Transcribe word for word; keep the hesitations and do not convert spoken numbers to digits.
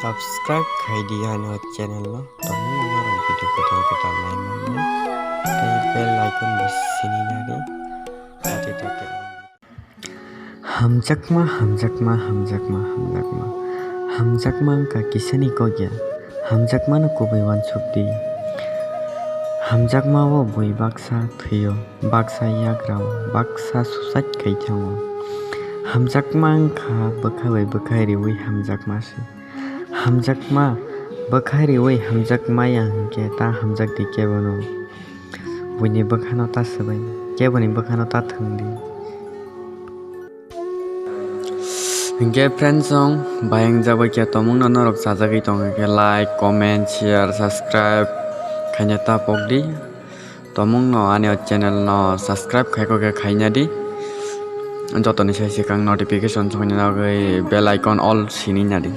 Subscribe khai di ani o channel no, tamo norok video kwtal kwtal nai mannai. Tei bell icon bo sini nadi. Tate tate. Hamjakma, hamjakma, hamjakma, hamjakma. Hamjakma wngkha kisani kok ya. Hamjakmano kubui uansuk di. Hamjakma o bui baksa thwio, baksa yagra o, baksa suicide khai thango. Hamjakma wngkha bwkha bai bwkhai riui hamjakma se. Hamjakma bwkhai riui hamjakma ya hinkhe ta hamjak di kebono. Buini bwkhano ta swbai, keboni bwkhano ta thwng di. Hinkhe friends song, bayang jagwi khe tomungno norok chajagwi tongkha khe like, comment, share, subscribe khaina ta pok di. Tomungno ani o channel no subscribe khaiko khe khaina di. Jotoni sai swkang notification sokna bagwi bell icon all sini na di.